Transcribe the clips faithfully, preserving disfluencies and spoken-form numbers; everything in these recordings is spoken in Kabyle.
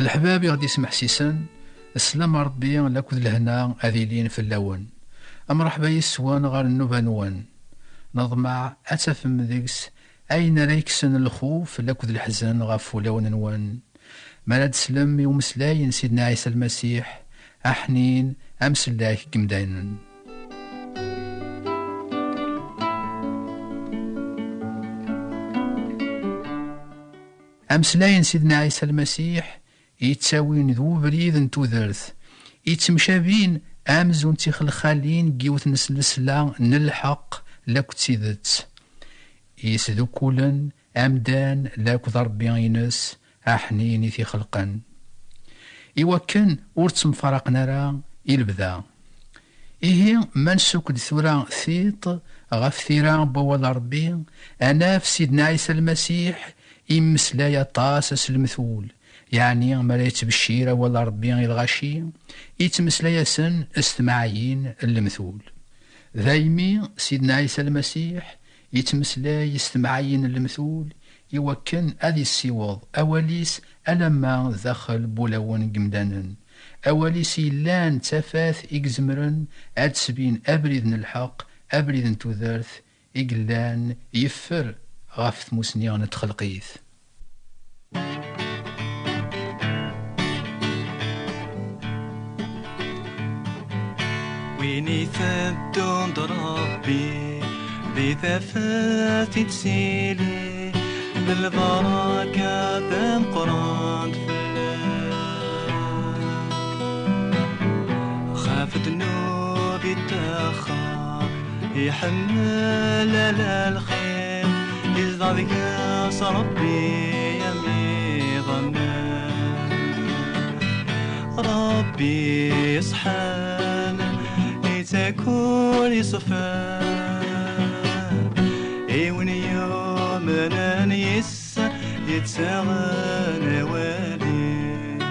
Leḥbab i ɣ-d-ismeḥsisen, sslam n Ṛebbi lakked lehna ad ilin fell-awen. Mreḥba yes-wen ɣer nnuba-nwen. Neḍmeɛ ad tafem deg-s ayen ara yekksen lxuf lakked leḥzen ɣef wulawen-nwen. Mi ara d-teslem i umeslay n Sidna Ɛisa Lmasiḥ, aḥnin, amsellek deg yimdanen. Ameslay n Sidna Ɛisa Lmasiḥ yettawin d ubrid n tudert, yettemcabin amzun d tixelxalin n yiwet n lesla n lḥeqq lakked tidet, yesdukulen amdan lakked Ṛebbi-ines aḥnin i t-ixelqen, iwakken ur ttemfaraqen ara i lebda. Ihi, ma nsuk-d tura tiṭ ɣef tira n wawal n Ṛebbi, ad naf Sidna Ɛisa Lmasiḥ yemmeslay aṭas s lemtul, yeɛni mi ara yettbeccir awal n Ṛebbi i lɣaci, yettmeslay-asen s temɛayin n lemtul. Daymi, Sidna Ɛisa Lmasiḥ yettmeslay s temɛayin n lemtul iwakken ad yessiweḍ awal-is alamma d daxel n wulawen n yemdanen. Awal-is yellan d tafat i izemren ad d-tesbin abrid n lḥeqq, abrid n tudert i yellan yeffer ɣef tmusni n txelqit. Win iteddun d Ṛebbi, di tafat i ttili, d lbaraka tameqqrant fell-as. Xef ddnub ittaxer, iḥemmel ala lxir, izdeɣ deg-s Ṛebbi am iḍanen. Ṛebbi iṣeḥḥan, ittak ul iṣeffer, i win yumnen yis-s yettaɣen awal-is.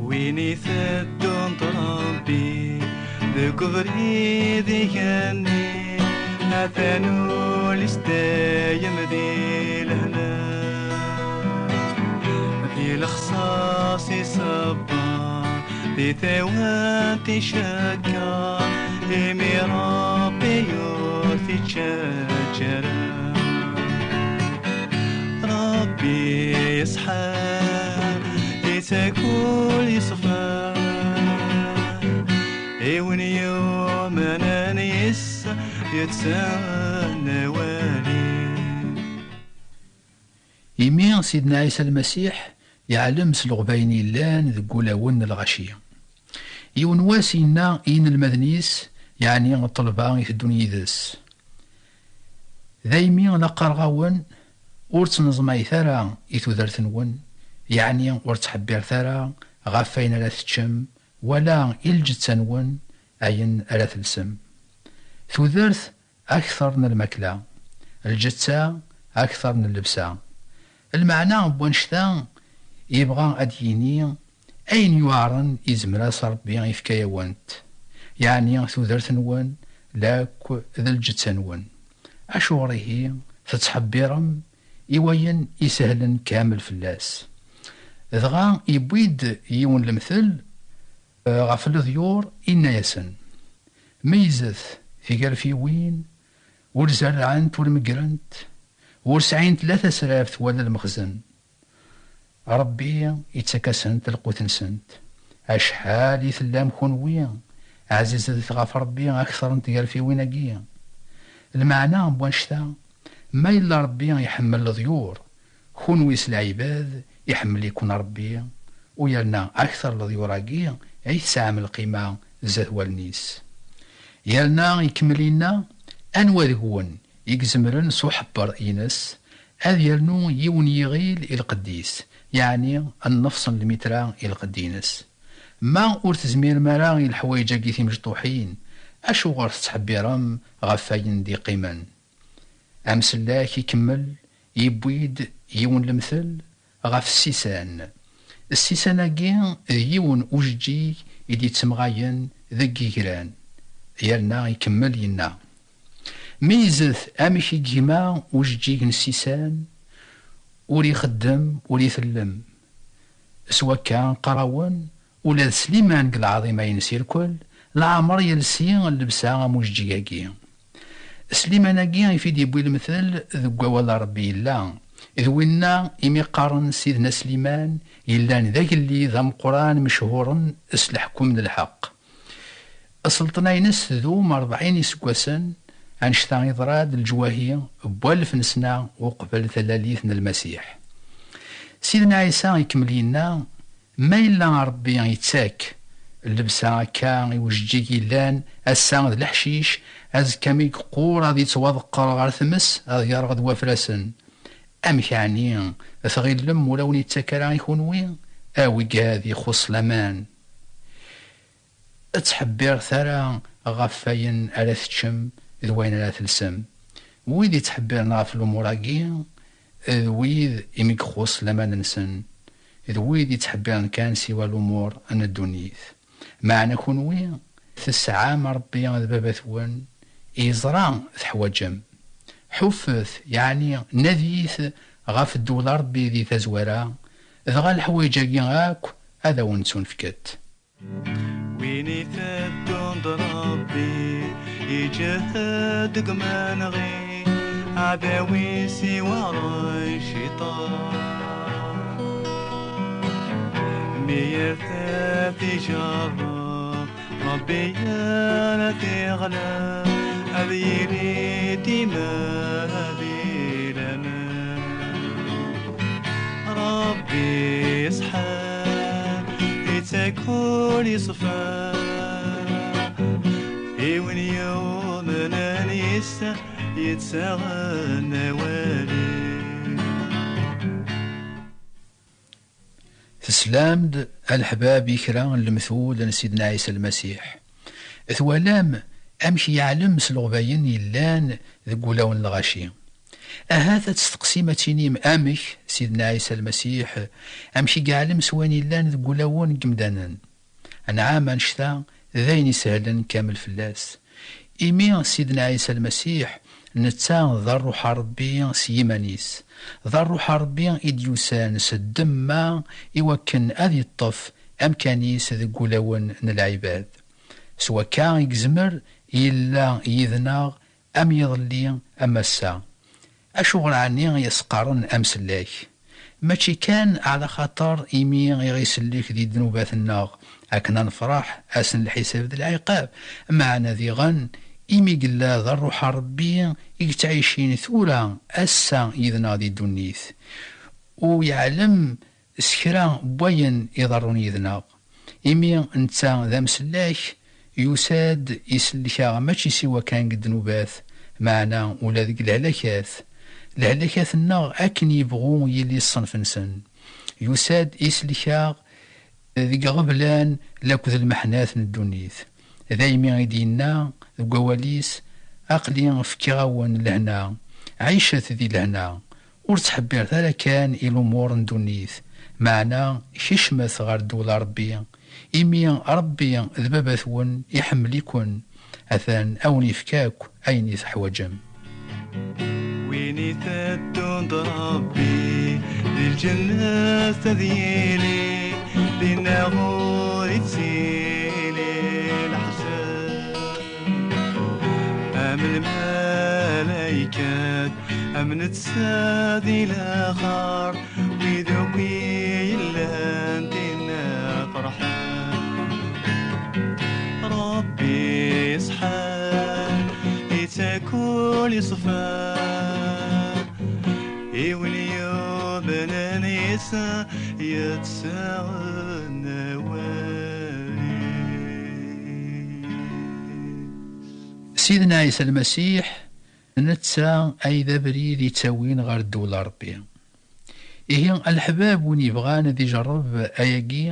Win iteddun d Ṛebbi deg ubrid igenni, atan ul-is dayem di lehna. Di lexṣaṣ iṣebber, di tawant icegger, imi Ṛebbi ur t-ittaǧǧa ara. Ṛebbi yeṣḥa, ittak ul yeṣfan, i win yumnen yis-s yettaɣen awal-is. Imi Sidna Ɛisa Lmasiḥ yeɛlem s leɣbayen yellan deg wulawen n lɣaci. Yiwen wass yenna i yinelmaden-is, yeɛni ṭṭelba iteddun yid-s: Daymi la qqareɣ-awen, ur ttneẓmayet ara i tudert-nwen, yeɛni ur ttḥebbiret ara ɣef wayen ara teččem, wala i lǧetta-nwen ayen ara telsem. Tudert akteṛ n lmakla, lǧetta akteṛ n llebsa. Lmeɛna n wannect-a yebɣa ad d-yini, ayen yuɛren izmer-as Ṛebbi yefka-yawen-t, yeɛni tudert-nwen lakk d lǧetta-nwen. Acuɣer ihi tettḥebbirem i wayen isehlen kamel fell-as? Dɣa yewwi-d yiwen lemtel, eh, ɣef leḍyur, inna-yasen: Meyyzet tigerfiwin, ur zerrɛent, ur meggrent, ur sɛint la tasraft wala lmexzen. Ṛebbi ittak-asent lqut-nsent. Acḥal i tellam kunwi ɛzizet ɣef Ṛebbi akteṛ n tgerfiwin-agi! Lmeɛna n wannect-a, ma yella Ṛebbi iḥemmel leḍyur, kunwi s lɛibad iḥemmel-iken Ṛebbi, u yerna akteṛ leḍyur-agi i tesɛam lqima zdat wallen-is. Yerna ikemmel yenna: Anwa deg-wen i izemren s uḥebber-ines ad yernu yiwen yiɣil i lqedd-is, yeɛni nnefṣ n lmitra i lqedd-ines? Ma ur tezmirem ara i leḥwayeǧ-agi timecṭuḥin, acuɣer tettḥebbirem ɣef wayen d-iqqimen? Amsellek ikemmel, yewwi-d yiwen lemtel ɣef ssisan. Ssisan-agi d yiwen ujeǧǧig i d-yettemɣayen deg yigran, yerna ikemmel yenna: Meyyzet amek i yegma ujeǧǧig n ssisan, Ur ixeddem, ur itellem. S wakka, qqar-awen, ula d Sliman deg lɛaḍima-ines irkel, leɛmer yelsi llebsa am ujeǧǧig-agi. Sliman-agi i fi d-yewwi lemtel deg wawal n Ṛebbi yella, d winna imi qqaren Sidna Sliman yellan d agellid ameqqran mechuren s leḥkem n lḥeqq. Sselṭna-ines tdum ṛebɛin iseggasen, annect-a iḍra-d leǧwahi n walef n sna uqbel talalit n Lmasiḥ. Sidna Ɛisa ikemmel yenna, ma yella Ṛebbi yettak llebsa akka i ujeǧǧig yellan ass-a d leḥcic, azekka mi yeqqur ad yettwaḍeqqer ɣer tmes ad yerɣ d wafrasen. Amek ɛni tɣilem ur awen-yettak ara i kunwi? A wigad ixuṣṣ laman! Ur ttḥebbiret ara ɣef wayen ara teččem d wayen ara telsem. Wid yettḥebbiren ɣef lumuṛ-agi d wid imi ixuṣṣ laman-nsen, d wid yettḥebbiren kan siwa lumuṛ n ddunit. Meɛna kunwi tesɛam Ṛebbi d Baba-twen, yeẓra teḥwaǧem. Ḥuffet, yeɛni nadit ɣef ddewla Ṛebbi di tazwara, dɣa leḥwayeǧ-agi akk ad awen-ttunfkent. Win iteddun d Ṛebbi, iǧhed deg umenɣi, aɛdaw-is iweɛṛ cciṭan. Mi yertaf ijerreb, Ṛebbi ara t-iɣleb, ad yili dima di laman. Ṛebbi iṣḥan, ittak ur iṣfa, i win yumnen yes-s yettaɣen awal-is. Teslam-d a leḥbab i kra n lemtul n Sidna Ɛisa Lmasiḥ. Twalam amek yeɛlem s leɣbayen yellan deg wulawen n lɣaci. Ahat ad testeqsim, ad tinim, amek Sidna Ɛisa Lmasiḥ, amek i yeɛlem s wayen yellan deg wulawen n yemdanen? Anɛam, annect-a d ayen isehlen kamel fell-as. Imi Sidna Ɛisa Lmasiḥ, netta d Ṛṛuḥ n Ṛebbi s yiman-is. D Ṛṛuḥ n Ṛebbi i d-yusan s ddemma i wakken ad yeṭṭef amkan-is deg wulawen n lɛibad. S wakka i yezmer yella yid-neɣ am yiḍelli am ass-a. Acuɣer ɛni i as-qqaren amsellek? Mačči kan ɛla xaṭer imi i ɣ-isellek di ddnubat-nneɣ akken ad nefreḥ ass n lḥisab d lɛiqab, meɛna diɣen imi yella d Ṛṛuḥ n Ṛebbi i yettɛicin tura ass-a yid-neɣ di ddunit. U yeɛlem s kra n wayen iḍerrun yid-neɣ. Imi netta d amsellek, yusa-d isellek-aɣ mačči siwa kan deg ddnubat, meɛna ula deg lehlakat. Lehlakat-nneɣ akken yebɣu yili ṣṣenf-nsen. Yusa-d isellek-aɣ deg iɣeblan lakked lmeḥnat n ddunit. Daymi i d-yenna deg wawal-is, aql-i fkiɣ-awen lehna, ɛicet di lehna. Ur ttḥebbiret ara kan i lumuṛ n ddunit, meɛna kecmet ɣer ddewla Ṛebbi, imi Ṛebbi d Baba-twen iḥemmel-iken, atan a wen-yefk akk ayen i teḥwaǧem. Win iteddun d Ṛebbi, di lǧennet ad yili, dinna ur ittili leḥzen. Am lmalaykat, am netta di laxar, wid akk i yellan dinna ferḥen. Ṛebbi iṣḥan, ittak ul iṣfan, i win yumnen yes-s yettaɣen awal-is. Sidna Ɛisa Lmasiḥ, netta ay d abrid yettawin ɣer ddewla Ṛebbi. Ihi, a leḥbab, win yebɣan ad ijerreb ayagi,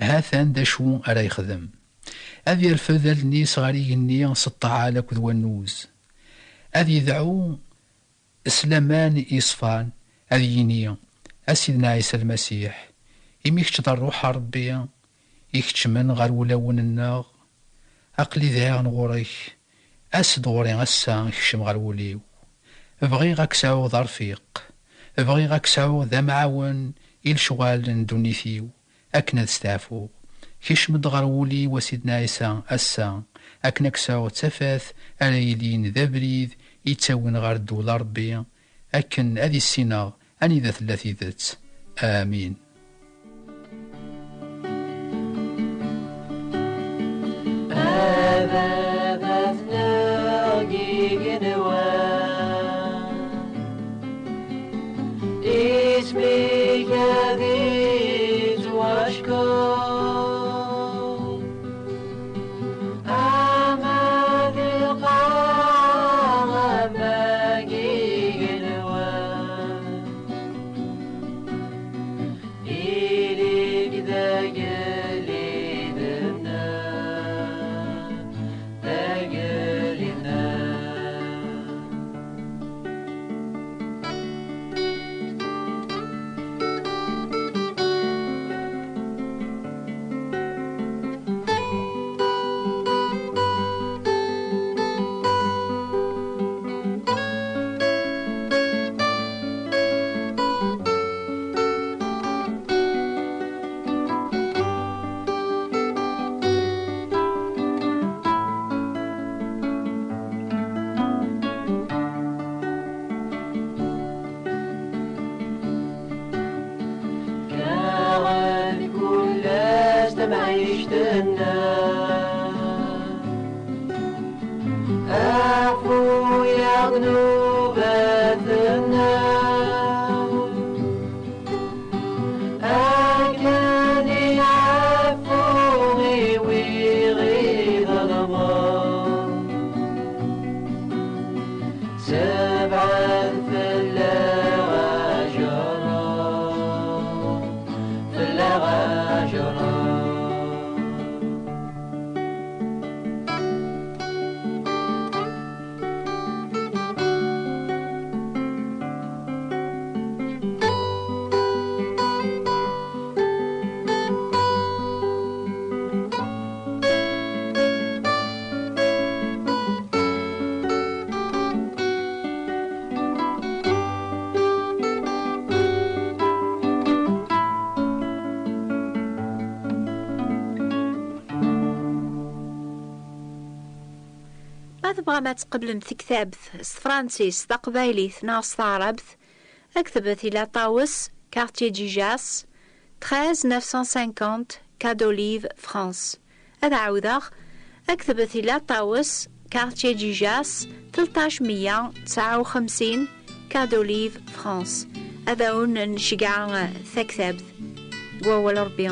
ha-t-an d acu ara yexdem. Ad yerfed allen-is ɣer igenni s ṭṭaɛa akked wannuz. Ad yedɛu s laman yeṣfan, ad yini, a Sidna Ɛisa Lmasiḥ, imi kečč d Ṛṛuḥ n Ṛebbi, ikeččmen ɣer wulawen-nneɣ, aql-i dɛiɣ-n ɣur-k, as-d ɣur-i ass-a, kcem ɣer wul-iw. Bɣiɣ ad k-sɛuɣ d arfiq. Bɣiɣ ad k-sɛuɣ d amɛawen i lecɣal n ddunit-iw, akken ad steɛfuɣ. Kecm-d ɣer wul-iw a Sidna Ɛisa ass-a, akken ad k-sɛuɣ d tafat ara yilin d abrid i ttawin ɣer ddewla Ṛebbi, akken ad issineɣ anida tella tidet. Amin. A baba-tneɣ n yigenwan, isem-ik ad ittwackeṛ. Ama di lqaɛa ama deg igenwan, ili-k d agellid-nneɣ, d agellid-nneɣ. Kkaɣ-d kul ass tamɛict-nneɣ, ɛfu-yaɣ ddnubat-nneɣ, akken i nɛeffu i wid i ḍelmen. Sebɛed fell-aɣ ajṛad, fell-aɣ ajṛad. Ma tebɣam ad tqeblem tektabt s tefransist, taqbaylit neɣ s taɛrabt, aktbet i Laṭawes, quartier Ǧiǧas, treize neuf cent cinquante, Quai d'Olive, France. Ad ɛawdeɣ, aktbet i Laṭawes, quartier Ǧiǧas, tleṭṭac meyya tesɛa u xemsin, Quai d'Olive, France. Ad awen-nceggeɛ taktabt deg wawal Ṛebbi.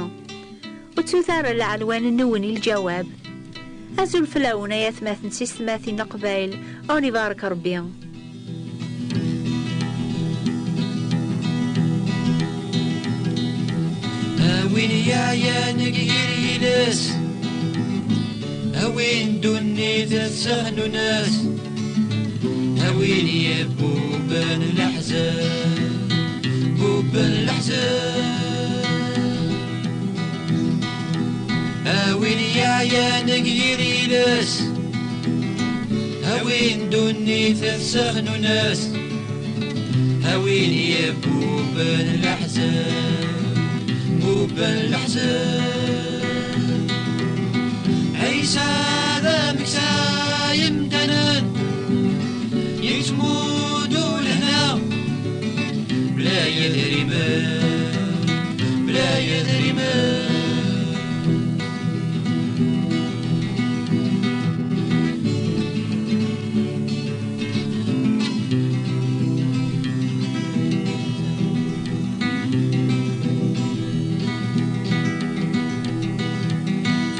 Ur ttut ara lɛelwan-nwen i lǧawab. Azul fell-awen ay atmaten d tistmatin n Leqbayel, a wen-ibarek Ṛebbi. A win yeɛyan deg yir yiles, a win ddunit tessexnunes, a win yebbuben leḥzen, bubben leḥzen. A win yeɛyan deg yir yiles, a win ddunit tessexnunes, a win yebbuben leḥzen, bubben leḥzen. Ɛisa d ameksa yemdanen, yettmudu lehna, bla yedrimen, bla yedrimen.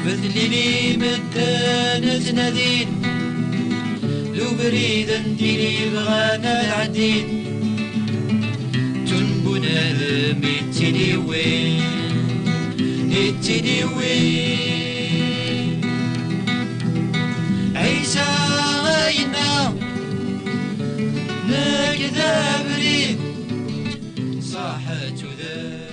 Fedlili medden ttnadin, d ubrid n tili bɣan ad ɛeddin. Ttun bunadem i ttiniwin, i ttiniwin. Ɛisa yenna, nekk d abrid, ṣaḥet udem.